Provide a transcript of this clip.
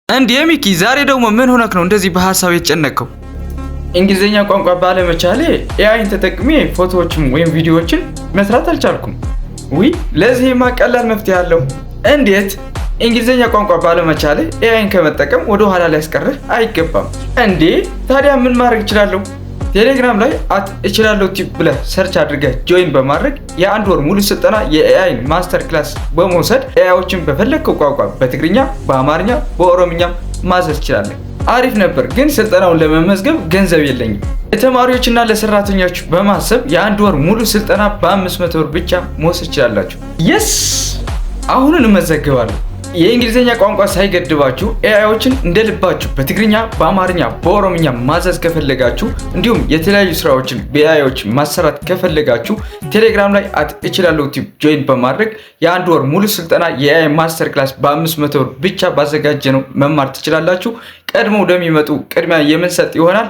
እንዴ ሚኪ፣ ዛሬ ደግሞ ምን ሆነክ ነው እንደዚህ በሀሳብ የተጨነቅከው? እንግሊዝኛ ቋንቋ ባለመቻሌ AI ን ተጠቅሜ ፎቶዎችን ወይም ቪዲዮዎችን መስራት አልቻልኩም። ውይ፣ ለዚህማ ቀላል መፍትሄ አለው። እንዴት? እንግሊዝኛ ቋንቋ ባለመቻሌ AI ን ከመጠቀም ወደ ኋላ ሊያስቀርህ አይገባም። እንዴ፣ ታዲያ ምን ማድረግ እችላለሁ? ቴሌግራም ላይ @እችላለሁ ቲፕ ብለህ search አድርገህ join በማድረግ የአንድ ወር ሙሉ ስልጠና የ AI ን master class በመውሰድ AI ዎችን በፈለግከው ቋንቋ በትግርኛ፣ በአማርኛ፣ በኦሮምኛ ማዘዝ ትችላለህ። አሪፍ ነበር፣ ግን ስልጠናውን ለመመዝገብ ገንዘብ የለኝም። ለተማሪዎችና ለሰራተኞች በማሰብ የአንድ ወር ሙሉ ስልጠና በ500 ብር ብቻ መውሰድ ትችላላችሁ። Yes፣ አሁኑን እመዘግባለሁ። የእንግሊዝኛ ቋንቋ ሳይገድባችሁ AI ዎችን እንደ ልባችሁ በትግርኛ፣ በአማርኛ፣ በኦሮምኛ ማዘዝ ከፈለጋችሁ፣ እንዲሁም የተለያዩ ስራዎችን በ AI ዎች ማሰራት ከፈለጋችሁ፣ ቴሌግራም ላይ @እችላለሁ ቲፕ join በማድረግ የአንድ ወር ሙሉ ስልጠና የ AI master class በ500 ብር ብቻ ባዘጋጀነው መማር ትችላላችሁ። ቀድመው ለሚመጡ ቅድሚያ የምንሰጥ ይሆናል።